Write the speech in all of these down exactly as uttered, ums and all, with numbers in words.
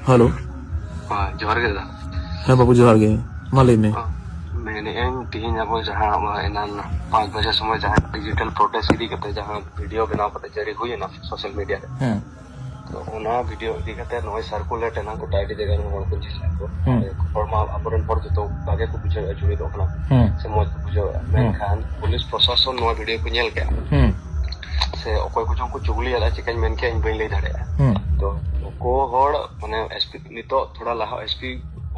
Hello. ᱦᱮᱸ, ᱡᱚᱦᱟᱨ ᱜᱮ ᱫᱟᱫᱟ᱾ ᱦᱮᱸ ᱵᱟᱹᱵᱩ, ᱡᱚᱦᱟᱨ ᱜᱮ᱾ ᱢᱟ ᱞᱟᱹᱭ ᱢᱮ᱾ ᱚ, ᱢᱮᱱᱮᱫ ᱟᱹᱧ, ᱛᱤᱦᱤᱧ ᱟᱵᱚ ᱡᱟᱦᱟᱸ ᱟᱵᱚ ᱮᱱᱟᱱ ᱯᱟᱸᱪ ᱵᱟᱡᱮ ᱥᱚᱢᱚᱭ ᱡᱟᱦᱟᱸ ᱰᱤᱡᱤᱴᱟᱞ ᱯᱨᱚᱴᱮᱥᱴ ᱤᱫᱤ ᱠᱟᱛᱮ ᱡᱟᱦᱟᱸ ᱵᱷᱤᱰᱤᱭᱳ ᱵᱮᱱᱟᱣ ᱠᱟᱛᱮ ᱡᱟᱹᱨᱤ ᱦᱩᱭᱮᱱᱟ ᱥᱳᱥᱟᱞ ᱢᱤᱰᱤᱭᱟ ᱨᱮ, ᱦᱮᱸ᱾ ᱛᱚ ᱚᱱᱟ ᱵᱷᱤᱰᱤᱭᱳ ᱤᱫᱤ ᱠᱟᱛᱮ ᱱᱚᱜᱼᱚᱭ ᱥᱟᱨᱠᱩᱞᱮᱴ ᱮᱱᱟ, ᱜᱚᱴᱟ ᱟᱹᱰᱤ ᱡᱟᱭᱜᱟ ᱨᱮᱱ ᱦᱚᱲ ᱠᱚ ᱧᱮᱞ ᱮᱫᱟ ᱠᱚ᱾ ᱦᱮᱸ᱾ ᱦᱚᱲ ᱢᱟ ᱟᱵᱚᱨᱮᱱ ᱦᱚᱲ ᱡᱚᱛᱚ ᱵᱷᱟᱜᱮ ᱠᱚ ᱵᱩᱡᱷᱟᱹᱣᱮᱫᱼᱟ, ᱡᱩᱢᱤᱫᱚᱜ ᱠᱟᱱᱟ ᱠᱚ, ᱦᱮᱸ᱾ ᱥᱮ ᱢᱚᱡᱽ ᱠᱚ ᱵᱩᱡᱷᱟᱹᱣᱮᱫᱼᱟ᱾ ᱦᱮᱸ᱾ ᱢᱮᱱᱠᱷᱟᱱ ᱯᱩᱞᱤᱥ ᱯᱨᱚᱥᱟᱥᱚᱱ ᱱᱚᱣᱟ ᱵᱷᱤᱰᱤᱭᱳ ᱠᱚ ᱧᱮᱞ ᱠᱮᱫᱼᱟ᱾ ᱦᱮᱸ᱾ ᱥᱮ ᱚᱠᱚᱭ ᱠᱚᱪᱚᱝ ᱠᱚ ᱪᱩᱜᱽᱞᱤᱭᱟᱫᱟ, ᱪᱤᱠᱟᱹᱧ ᱢᱮᱱ ᱠᱮᱭᱟ ᱤᱧ ᱵᱟᱹᱧ ᱞᱟᱹᱭ ᱫᱟᱲᱮᱭᱟᱜᱼᱟ᱾ ᱦᱮᱸ᱾ ᱛᱚ ᱱᱩᱠᱩ ᱦᱚᱲ ᱢᱟᱱᱮ ᱮᱥᱯᱤ ᱱᱤᱛᱚᱜ ᱛᱷᱚᱲᱟ ᱞᱟᱦᱟ ᱮᱥᱯᱤ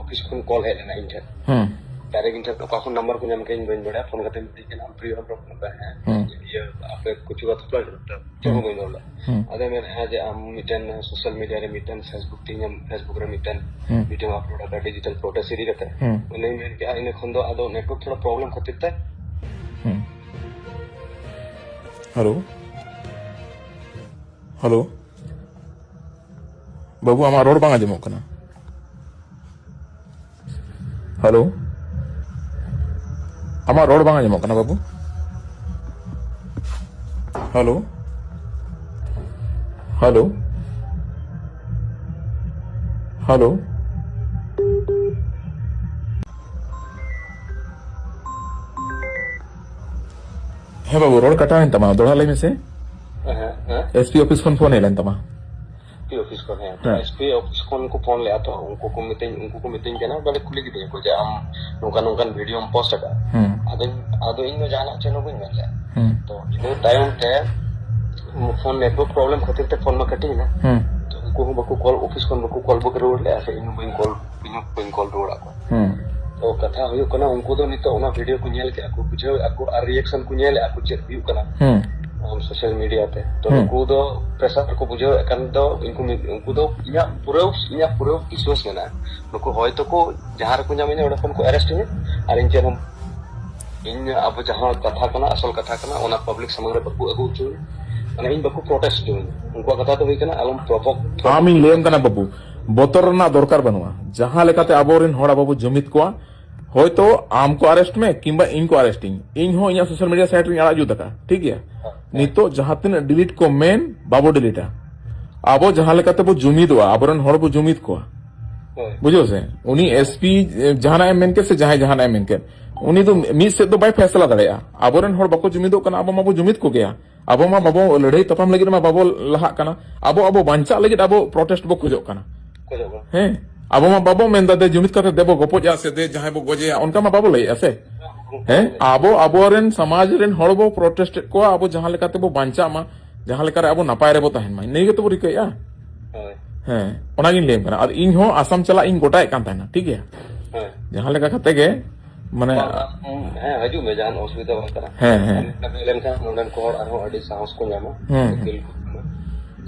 ᱚᱯᱷᱤᱥ ᱠᱷᱚᱱ ᱠᱚᱞ ᱦᱮᱡ ᱞᱮᱱᱟ ᱤᱧ ᱴᱷᱮᱱ᱾ ᱦᱮᱸ᱾ ᱰᱟᱭᱨᱮᱠᱴ ᱤᱧ ᱴᱷᱮᱱ ᱚᱠᱟ ᱠᱷᱚᱱ ᱱᱟᱢᱵᱟᱨ ᱠᱚ ᱧᱟᱢ ᱠᱮᱫᱟ ᱤᱧ ᱵᱟᱹᱧ ᱵᱟᱲᱟᱭᱟ, ᱯᱷᱳᱱ ᱠᱟᱛᱮ ᱢᱤᱛᱟᱹᱧ ᱠᱟᱱᱟ, "ᱟᱢ ᱯᱷᱨᱤ ᱦᱚᱲ ᱠᱟᱱᱟ ᱯᱮ?" "ᱦᱮᱸ᱾ ᱦᱮᱸ᱾ ᱤᱭᱟᱹ, ᱟᱯᱮ ᱠᱤᱪᱷᱩ ᱠᱟᱛᱷᱟ ᱯᱮ ᱨᱚᱲ ᱞᱮᱫᱟ?" "ᱪᱮᱫ ᱦᱚᱸ ᱦᱮᱸ᱾ ᱵᱟᱹᱧ ᱨᱚᱲ ᱞᱮᱫᱟ᱾" ᱦᱮᱸ᱾ ᱟᱫᱚ ᱢᱮᱱ, "ᱦᱮᱸ, ᱡᱮ ᱟᱢ ᱢᱤᱫᱴᱮᱱ ᱥᱳᱥᱟᱞ ᱢᱤᱰᱤᱭᱟ ᱨᱮ ᱢᱤᱫᱴᱮᱱ ᱯᱷᱮᱥᱵᱩᱠ ᱛᱮᱦᱮᱧ ᱟᱢ ᱯᱷᱮᱥᱵᱩᱠ ᱨᱮ ᱢᱤᱫᱴᱮᱱ ᱦᱮᱸ᱾ ᱵᱷᱤᱰᱤᱭᱳ ᱟᱯᱞᱳᱰ ᱟᱠᱟᱫᱟ ᱰᱤᱡᱤᱴᱟᱞ ᱯᱨᱚᱴᱮᱥᱴ ᱤᱫᱤ ᱠᱟᱛᱮ᱾" ᱦᱮᱸ᱾ ᱩᱱᱤᱧ ᱢᱮᱱ ᱠᱮᱫᱼᱟ, ᱤᱱᱟᱹ ᱠᱷᱚᱱ ᱫᱚ ᱟᱫᱚ ᱱᱮᱴᱣᱟᱨᱠ ᱛᱷᱚᱲᱟ ᱯᱨᱚᱵᱞᱮᱢ ᱠᱷᱟᱹᱛᱤᱨ ᱛᱮ᱾ ᱦᱮᱸ᱾ ᱦᱮᱞᱳ᱾ ᱦᱮᱞᱳ᱾ ᱵᱟᱹᱵᱩ, ᱟᱢᱟᱜ ᱨᱚᱲ ᱵᱟᱝ ᱟᱸᱡᱚᱢᱚᱜ ᱠᱟᱱᱟ᱾ ᱦᱮᱞᱳ᱾ ᱟᱢᱟᱜ ᱨᱚᱲ ᱵᱟᱝ ᱟᱸᱡᱚᱢᱚᱜ ᱠᱟᱱᱟ ᱵᱟᱹᱵᱩ᱾ ᱦᱮᱞᱳ᱾ ᱦᱮᱞᱳ᱾ ᱦᱮᱞᱳ᱾ ᱦᱮᱸ ᱵᱟᱹᱵᱩ, ᱨᱚᱲ ᱠᱟᱴᱟᱣ ᱮᱱ ᱛᱟᱢᱟ, ᱫᱚᱦᱲᱟ ᱞᱟᱹᱭ ᱢᱮᱥᱮ᱾ ᱦᱮᱸ, ᱦᱮᱸ᱾ ᱮᱥᱯᱤ ᱚᱯᱷᱤᱥ ᱠᱷᱚᱱ ᱯᱷᱳᱱ ᱦᱮᱡ ᱞᱮᱱ ᱛᱟᱢᱟ᱾ ᱮᱥᱯᱤ ᱚᱯᱷᱤᱥ ᱠᱷᱚᱱ, ᱦᱮᱸ᱾ ᱦᱮᱸ᱾ ᱮᱥᱯᱤ ᱚᱯᱷᱤᱥ ᱠᱷᱚᱱ ᱠᱚ ᱯᱷᱳᱱ ᱞᱮᱫᱼᱟ ᱛᱚ, ᱩᱱᱠᱩ ᱠᱚ ᱢᱤᱛᱟᱹᱧ, ᱩᱱᱠᱩ ᱠᱚ ᱢᱤᱛᱟᱹᱧ ᱠᱟᱱᱟ, ᱵᱚᱞᱮ ᱠᱩᱞᱤ ᱠᱤᱫᱤᱧᱟ ᱠᱚ ᱡᱮ, "ᱟᱢ ᱱᱚᱝᱠᱟ ᱱᱚᱝᱠᱟᱱ ᱵᱷᱤᱰᱤᱭᱳᱢ ᱯᱳᱥᱴ ᱟᱠᱟᱫᱼᱟ?" ᱦᱮᱸ᱾ ᱟᱫᱚᱧ, ᱟᱫᱚ ᱤᱧ ᱫᱚ ᱡᱟᱦᱟᱱᱟᱜ ᱪᱮᱫ ᱦᱚᱸ ᱵᱟᱹᱧ ᱢᱮᱱ ᱞᱮᱫᱼᱟ᱾ ᱦᱮᱸ᱾ ᱛᱚ ᱤᱱᱟᱹ ᱛᱟᱭᱚᱢ ᱛᱮ ᱯᱷᱳᱱ ᱱᱮᱴᱣᱟᱨᱠ ᱯᱨᱚᱵᱞᱮᱢ ᱠᱷᱟᱹᱛᱤᱨ ᱛᱮ ᱯᱷᱳᱱ ᱢᱟ ᱠᱟᱹᱴᱤᱡ ᱮᱱᱟ᱾ ᱦᱮᱸ᱾ ᱛᱚ ᱩᱱᱠᱩ ᱦᱚᱸ ᱵᱟᱠᱚ ᱠᱚᱞ, ᱚᱯᱷᱤᱥ ᱠᱷᱚᱱ ᱵᱟᱠᱚ ᱠᱚᱞ ᱵᱮᱠ ᱨᱩᱣᱟᱹᱲ ᱞᱮᱫᱼᱟ, ᱥᱮ ᱤᱧ ᱦᱚᱸ ᱵᱟᱹᱧ ᱠᱚᱞ, ᱤᱧ ᱦᱚᱸ ᱵᱟᱹᱧ ᱠᱚᱞ ᱨᱩᱣᱟᱹᱲᱟᱫ ᱠᱚᱣᱟ᱾ ᱦᱮᱸ᱾ ᱛᱚ ᱠᱟᱛᱷᱟ ᱦᱩᱭᱩᱜ ᱠᱟᱱᱟ, ᱩᱱᱠᱩ ᱫᱚ ᱱᱤᱛᱚᱜ ᱚᱱᱟ ᱵᱷᱤᱰᱤᱭᱳ ᱠᱚ ᱧᱮᱞ ᱠᱮᱫᱼᱟ ᱠᱚ, ᱵᱩᱡᱷᱟᱹᱣᱮᱫᱼᱟ ᱠᱚ, ᱟᱨ ᱨᱤᱭᱮᱠᱥᱚᱱ ᱠᱚ ᱧᱮᱞᱮᱫᱼᱟ ᱠᱚ ᱪᱮᱫ ᱦᱩᱭᱩᱜ ᱠᱟᱱᱟ᱾ ᱦᱮᱸ᱾ ᱥᱳᱥᱟᱞ ᱢᱤᱰᱤᱭᱟ ᱛᱮ᱾ ᱛᱚ ᱦᱮᱸ᱾ ᱩᱱᱠᱩ ᱫᱚ ᱯᱨᱮᱥᱟᱨ ᱠᱚ ᱵᱩᱡᱷᱟᱹᱣᱮᱫ ᱠᱟᱱ ᱫᱚ, ᱩᱱᱠᱩ ᱢᱤᱫ, ᱩᱱᱠᱩ ᱫᱚ ᱤᱧᱟᱹᱜ ᱯᱩᱨᱟᱹ, ᱤᱧᱟᱹᱜ ᱯᱩᱨᱟᱹ ᱵᱤᱥᱣᱟᱥ ᱢᱮᱱᱟᱜᱼᱟ᱾ ᱱᱩᱠᱩ ᱦᱚᱭᱛᱳ ᱠᱚ ᱡᱟᱦᱟᱸ ᱨᱮᱠᱚ ᱧᱟᱢᱤᱧᱟ ᱚᱸᱰᱮ ᱠᱷᱚᱱ ᱠᱚ ᱟᱨᱮᱥᱴ ᱤᱧᱟ, ᱟᱨ ᱤᱧ ᱪᱮᱫ ᱦᱚᱸ, ᱤᱧ ᱟᱵᱚ ᱡᱟᱦᱟᱸ ᱠᱟᱛᱷᱟ ᱠᱟᱱᱟ, ᱟᱥᱚᱞ ᱠᱟᱛᱷᱟ ᱠᱟᱱᱟ, ᱚᱱᱟ ᱯᱟᱵᱽᱞᱤᱠ ᱥᱟᱢᱟᱝ ᱨᱮ ᱵᱟᱠᱚ ᱟᱹᱜᱩ ᱦᱚᱪᱚᱣᱟᱹᱧᱟ, ᱢᱟᱱᱮ ᱤᱧ ᱵᱟᱠᱚ ᱯᱨᱚᱴᱮᱥᱴ ᱦᱚᱪᱚᱣᱟᱹᱧᱟ᱾ ᱩᱱᱠᱩᱣᱟᱜ ᱠᱟᱛᱷᱟ ᱫᱚ ᱦᱩᱭ ᱠᱟᱱᱟ, ᱟᱞᱚᱢ ᱯᱨᱚᱵᱷᱚᱠ-, ᱟᱢᱤᱧ ᱞᱟᱹᱭᱟᱢ ᱠᱟᱱᱟ ᱵᱟᱹᱵᱩ, ᱵᱚᱛᱚᱨ ᱨᱮᱱᱟᱜ ᱫᱚᱨᱠᱟᱨ ᱵᱟᱹᱱᱩᱜᱼᱟ᱾ ᱡᱟᱦᱟᱸ ᱞᱮᱠᱟᱛᱮ ᱟᱵᱚᱨᱮᱱ ᱦᱚᱲ ᱟᱵᱚ ᱵᱚ ᱡᱩᱢᱤᱫ ᱠᱚᱣᱟ, ᱦᱚᱭᱛᱚ ᱟᱢ ᱠᱚ ᱟᱨᱮᱥᱴ ᱢᱮ ᱠᱤᱝᱵᱟ ᱤᱧ ᱠᱚ ᱟᱨᱮᱥᱴ ᱤᱧ, ᱤᱧ ᱦᱚᱸ ᱤᱧᱟᱹᱜ ᱥᱳᱥᱟᱞ ᱢᱤᱰᱤᱭᱟ ᱥᱟᱭᱤᱴ ᱨᱤᱧ ᱟᱲᱟᱜ ᱡᱩᱛ ᱟᱠᱟᱫᱼᱟ, ᱴᱷᱤᱠ ᱜᱮᱭᱟ? ᱱᱤᱛᱚᱜ ᱡᱟᱦᱟᱸ ᱛᱤᱱᱟᱹᱜ ᱰᱤᱞᱤᱴ ᱠᱚ ᱢᱮᱱ, ᱵᱟᱵᱚ ᱰᱤᱞᱤᱴᱟ᱾ ᱟᱵᱚ ᱡᱟᱦᱟᱸ ᱞᱮᱠᱟᱛᱮ ᱵᱚ ᱡᱩᱢᱤᱫᱚᱜᱼᱟ, ᱟᱵᱚᱨᱮᱱ ᱦᱚᱲ ᱵᱚ ᱡᱩᱢᱤᱫ ᱠᱚᱣᱟ᱾ ᱦᱳᱭ᱾ ᱵᱩᱡᱷᱟᱹᱣ ᱥᱮ? ᱩᱱᱤ ᱮᱥᱯᱤ ᱡᱟᱦᱟᱱᱟᱜ ᱮ ᱢᱮᱱ ᱠᱮᱫ ᱥᱮ ᱡᱟᱦᱟᱸᱭ ᱡᱟᱦᱟᱱᱟᱜ ᱮ ᱢᱮᱱ ᱠᱮᱫ, ᱩᱱᱤ ᱫᱚ ᱢᱤᱫ ᱥᱮᱫ ᱫᱚ ᱵᱟᱭ ᱯᱷᱮᱥᱞᱟ ᱫᱟᱲᱮᱭᱟᱜᱼᱟ᱾ ᱟᱵᱚᱨᱮᱱ ᱦᱚᱲ ᱵᱟᱠᱚ ᱡᱩᱢᱤᱫᱚᱜ ᱠᱟᱱᱟ, ᱟᱵᱚ ᱢᱟᱵᱚ ᱡᱩᱢᱤᱫ ᱠᱚᱜᱮᱭᱟ᱾ ᱟᱵᱚ ᱢᱟ ᱵᱟᱵᱚ ᱞᱟᱹᱲᱦᱟᱹᱭ ᱛᱟᱯᱟᱢ ᱞᱟᱹᱜᱤᱫ ᱢᱟ ᱵᱟᱵᱚ ᱞᱟᱦᱟᱜ ᱠᱟᱱᱟ᱾ ᱟᱵᱚ, ᱟᱵᱚ ᱵᱟᱧᱪᱟᱜ ᱞᱟᱹᱜᱤᱫ ᱟᱵᱚ ᱯᱨᱚᱴᱮᱥᱴ ᱵᱚ ᱠᱷᱚᱡᱚᱜ ᱠᱟᱱᱟ᱾ ᱠᱷᱚᱡᱚᱜ ᱠᱟᱱᱟ᱾ ᱦᱮᱸ, ᱟᱵᱚ ᱢᱟ ᱵᱟᱵᱚ ᱢᱮᱱᱫᱟ ᱫᱮ ᱡᱩᱢᱤᱫ ᱠᱟᱛᱮ ᱫᱮᱵᱚ ᱜᱚᱯᱚᱡᱟ ᱥᱮ ᱫᱮ ᱡᱟᱦᱟᱸᱭ ᱵᱚ ᱜᱚᱡᱮᱭᱟ, ᱚᱱᱠᱟ ᱢᱟ ᱵᱟᱵᱚ ᱞᱟᱹᱭᱮᱜᱼᱟ ᱥᱮ᱾ ᱦᱮᱸ, ᱟᱵᱚ ᱟᱵᱚᱨᱮᱱ ᱥᱚᱢᱟᱡᱽ ᱨᱮᱱ ᱦᱚᱲ ᱵᱚ ᱯᱨᱚᱴᱮᱥᱴ ᱮᱫ ᱠᱚᱣᱟ, ᱟᱵᱚ ᱡᱟᱦᱟᱸ ᱞᱮᱠᱟ ᱛᱮᱵᱚ ᱵᱟᱧᱪᱟᱜ ᱢᱟ, ᱡᱟᱦᱟᱸ ᱞᱮᱠᱟᱨᱮ ᱟᱵᱚ ᱱᱟᱯᱟᱭ ᱨᱮᱵᱚ ᱛᱟᱦᱮᱱ ᱢᱟ, ᱱᱤᱭᱟᱹ ᱜᱮᱛᱚ ᱵᱚ ᱨᱤᱠᱟᱹᱭᱮᱫᱼᱟ᱾ ᱦᱳᱭ᱾ ᱦᱮᱸ, ᱚᱱᱟᱜᱤᱧ ᱞᱟᱹᱭᱟᱢ ᱠᱟᱱᱟ᱾ ᱟᱨ ᱤᱧ ᱦᱚᱸ ᱟᱥᱟᱢ ᱪᱟᱞᱟᱜ ᱤᱧ ᱜᱚᱴᱟᱭᱮᱫ ᱠᱟᱱ ᱛᱟᱦᱮᱱᱟ, ᱴᱷᱤᱠ ᱜᱮᱭᱟ? ᱦᱳᱭ᱾ ᱡᱟᱦᱟᱸ ᱞᱮᱠᱟ ᱠᱟᱛᱮ ᱜᱮ, ᱢᱟᱱᱮ, ᱵᱟᱝ, ᱟᱢ, ᱦᱮᱸ, ᱦᱤᱡᱩᱜ ᱢᱮ, ᱡᱟᱦᱟᱱ ᱚᱥᱩᱵᱤᱫᱷᱟ ᱵᱟᱝ ᱠᱟᱱᱟ᱾ ᱦᱮᱸ, ᱦᱮᱸ᱾ ᱚᱱᱠᱟ ᱞᱟᱹᱭ ᱞᱮᱱᱠᱷᱟᱱ ᱱᱚᱰᱮᱱ ᱠᱚ ᱦᱚᱲ ᱟᱨᱦᱚᱸ ᱟᱹᱰᱤ ᱥᱟᱦᱚᱥ ᱠᱚ ᱧᱟᱢᱟ᱾ ᱦᱩᱸ, ᱦᱩᱸ᱾ ᱩᱠᱤᱞ ᱠᱚ ᱠᱟᱱᱟ᱾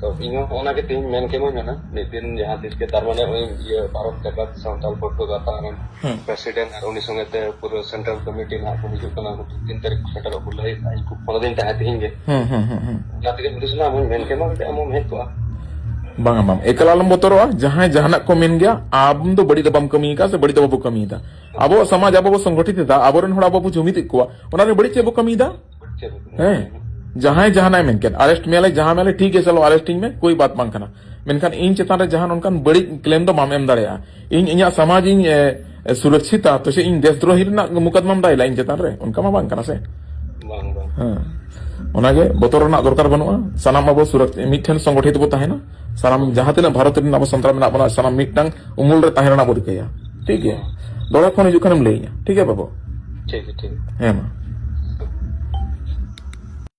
ᱛᱚ, ᱤᱧ ᱦᱚᱸ ᱚᱱᱟ ᱜᱮ ᱛᱮᱦᱮᱧ ᱢᱮᱱ ᱠᱮᱢᱟᱹᱧ ᱦᱟᱸᱜ, ᱢᱤᱫ ᱫᱤᱱ ᱡᱟᱦᱟᱸ ᱛᱤᱥ ᱜᱮ, ᱛᱟᱨ ᱢᱟᱱᱮ, ᱳᱭ, ᱤᱭᱟᱹ, ᱵᱷᱟᱨᱚᱛ ᱡᱟᱠᱟᱛ ᱥᱟᱱᱛᱟᱲ ᱯᱟᱹᱴᱷᱩᱣᱟᱹ ᱜᱟᱶᱛᱟ ᱨᱮᱱ ᱦᱩᱸ᱾ ᱯᱨᱮᱥᱤᱰᱮᱱᱴ ᱟᱨ ᱩᱱᱤ ᱥᱚᱸᱜᱮ ᱛᱮ ᱯᱩᱨᱟᱹ ᱥᱮᱱᱴᱨᱟᱞ ᱠᱚᱢᱤᱴᱤ ᱱᱟᱦᱟᱜ ᱠᱚ ᱦᱤᱡᱩᱜ ᱠᱟᱱᱟ, ᱩᱱᱠᱩ ᱛᱤᱱ ᱛᱟᱹᱨᱤᱠᱷ ᱠᱚ ᱥᱮᱴᱮᱨᱚᱜ ᱠᱚ ᱞᱟᱹᱭᱮᱫ ᱛᱟᱦᱮᱸᱫ, ᱤᱧ ᱠᱚ ᱯᱷᱳᱱ ᱟᱹᱫᱤᱧ ᱛᱟᱦᱮᱸᱫ ᱛᱮᱦᱮᱧ ᱜᱮ᱾ ᱦᱩᱸ, ᱦᱩᱸ, ᱦᱩᱸ, ᱦᱩᱸ᱾ ᱚᱱᱟ ᱛᱮᱜᱮ ᱦᱩᱫᱤᱥ ᱞᱮᱱᱟ, ᱟᱢ ᱦᱚᱸᱧ ᱢᱮᱱ ᱠᱮᱢᱟ, ᱢᱤᱫᱴᱮᱡ ᱟᱢ ᱦᱚᱸᱢ ᱦᱮᱡ ᱠᱚᱜᱼᱟ᱾ ᱵᱟᱝᱟ, ᱵᱟᱝ, ᱮᱠᱟᱞ ᱟᱞᱚᱢ ᱵᱚᱛᱚᱨᱚᱜᱼᱟ᱾ ᱡᱟᱦᱟᱸᱭ ᱡᱟᱦᱟᱱᱟᱜ ᱠᱚ ᱢᱮᱱ ᱜᱮᱭᱟ, ᱟᱢ ᱫᱚ ᱵᱟᱹᱲᱤᱡ ᱫᱚ ᱵᱟᱢ ᱠᱟᱹᱢᱤ ᱟᱠᱟᱫ ᱥᱮ ᱵᱟᱹᱲᱤᱡ ᱫᱚ ᱵᱟᱵᱚ ᱠᱟᱹᱢᱤᱭᱮᱫᱟ᱾ ᱟᱵᱚᱣᱟᱜ ᱥᱚᱢᱟᱡᱽ ᱟᱵᱚ ᱵᱚ ᱥᱚᱝᱜᱚᱴᱷᱤᱛ ᱮᱫᱟ, ᱟᱵᱚᱨᱮᱱ ᱦᱚᱲ ᱟᱵᱚ ᱵᱚ ᱡᱩᱢᱤᱫᱮᱫ ᱠᱚᱣᱟ, ᱚᱱᱟ ᱨᱮ ᱵᱟᱹᱲᱤᱡ ᱪᱮᱫ ᱵᱚ ᱠᱟᱹᱢᱤᱭᱮᱫᱟ? ᱪᱮᱫ ᱵᱚ ᱠᱟᱹᱢᱤᱭᱮᱫᱟ? ᱦᱮᱸ, ᱡᱟᱦᱟᱸᱭ ᱡᱟᱦᱟᱱᱟᱜ ᱮ ᱢᱮᱱ ᱠᱮᱫ, ᱟᱨᱮᱥᱴ ᱢᱮᱭᱟᱞᱮ, ᱡᱟᱦᱟᱸ ᱢᱮᱭᱟᱞᱮ, ᱴᱷᱤᱠ ᱜᱮᱭᱟ, ᱪᱚᱞᱚ ᱟᱨᱮᱥᱴᱤᱧ ᱢᱮ, ᱠᱳᱭ ᱵᱟᱛ ᱵᱟᱝ ᱠᱟᱱᱟ᱾ ᱢᱮᱱᱠᱷᱟᱱ ᱤᱧ ᱪᱮᱛᱟᱱ ᱨᱮ ᱡᱟᱦᱟᱱ ᱚᱱᱠᱟᱱ ᱵᱟᱹᱲᱤᱡ ᱠᱞᱮᱢ ᱫᱚ ᱵᱟᱢ ᱮᱢ ᱫᱟᱲᱮᱭᱟᱜᱼᱟ᱾ ᱤᱧ ᱤᱧᱟᱹᱜ ᱥᱚᱢᱟᱡᱽ ᱤᱧ, ᱮ, ᱮ, ᱥᱩᱨᱚᱠᱪᱷᱤᱛᱟ, ᱛᱚ ᱪᱮᱫ ᱤᱧ ᱫᱮᱥᱫᱨᱳᱦᱤ ᱨᱮᱱᱟᱜ ᱢᱩᱠᱟᱫᱢᱟᱢ ᱫᱟᱭᱞᱟ ᱤᱧ ᱪᱮᱛᱟᱱ ᱨᱮ? ᱚᱱᱠᱟ ᱢᱟ ᱵᱟᱝ ᱠᱟᱱᱟ ᱥᱮ᱾ ᱵᱟᱝ, ᱵᱟᱝ᱾ ᱦᱮᱸ, ᱚᱱᱟᱜᱮ ᱵᱚᱛᱚᱨ ᱨᱮᱱᱟᱜ ᱫᱚᱨᱠᱟᱨ ᱵᱟᱹᱱᱩᱜᱼᱟ᱾ ᱥᱟᱱᱟᱢ ᱟᱵᱚ ᱥᱩᱨᱚᱠ-, ᱢᱤᱫᱴᱷᱮᱱ ᱥᱚᱝᱜᱚᱴᱷᱤᱛ ᱵᱚ ᱛᱟᱦᱮᱱᱟ᱾ ᱥᱟᱱᱟᱢ ᱡᱟᱦᱟᱸ ᱛᱤᱱᱟᱹᱜ ᱵᱷᱟᱨᱚᱛ ᱨᱮᱱ ᱟᱵᱚ ᱥᱟᱱᱛᱟᱲ ᱢᱮᱱᱟᱜ ᱵᱚᱱᱟ, ᱥᱟᱱᱟᱢ ᱢᱤᱫᱴᱟᱝ ᱩᱢᱩᱞ ᱨᱮ ᱛᱟᱦᱮᱸ ᱨᱮᱱᱟᱜ ᱵᱚ ᱨᱤᱠᱟᱹᱭᱟ᱾ ᱴᱷᱤᱠ ᱜᱮᱭᱟ? ᱫᱚᱦᱲᱟ ᱯᱷᱳᱱ ᱦᱤᱡᱩᱜ ᱠᱷᱟᱱᱮᱢ ᱞᱟᱹᱭᱟᱹᱧᱟ᱾ ᱴᱷᱤᱠ ᱜᱮᱭᱟ ᱵᱟᱹᱵᱩ? ᱴᱷᱤᱠ ᱜᱮᱭᱟ, ᱴᱷᱤᱠ ᱜᱮᱭᱟ᱾ ᱦᱮᱸ ᱢᱟ᱾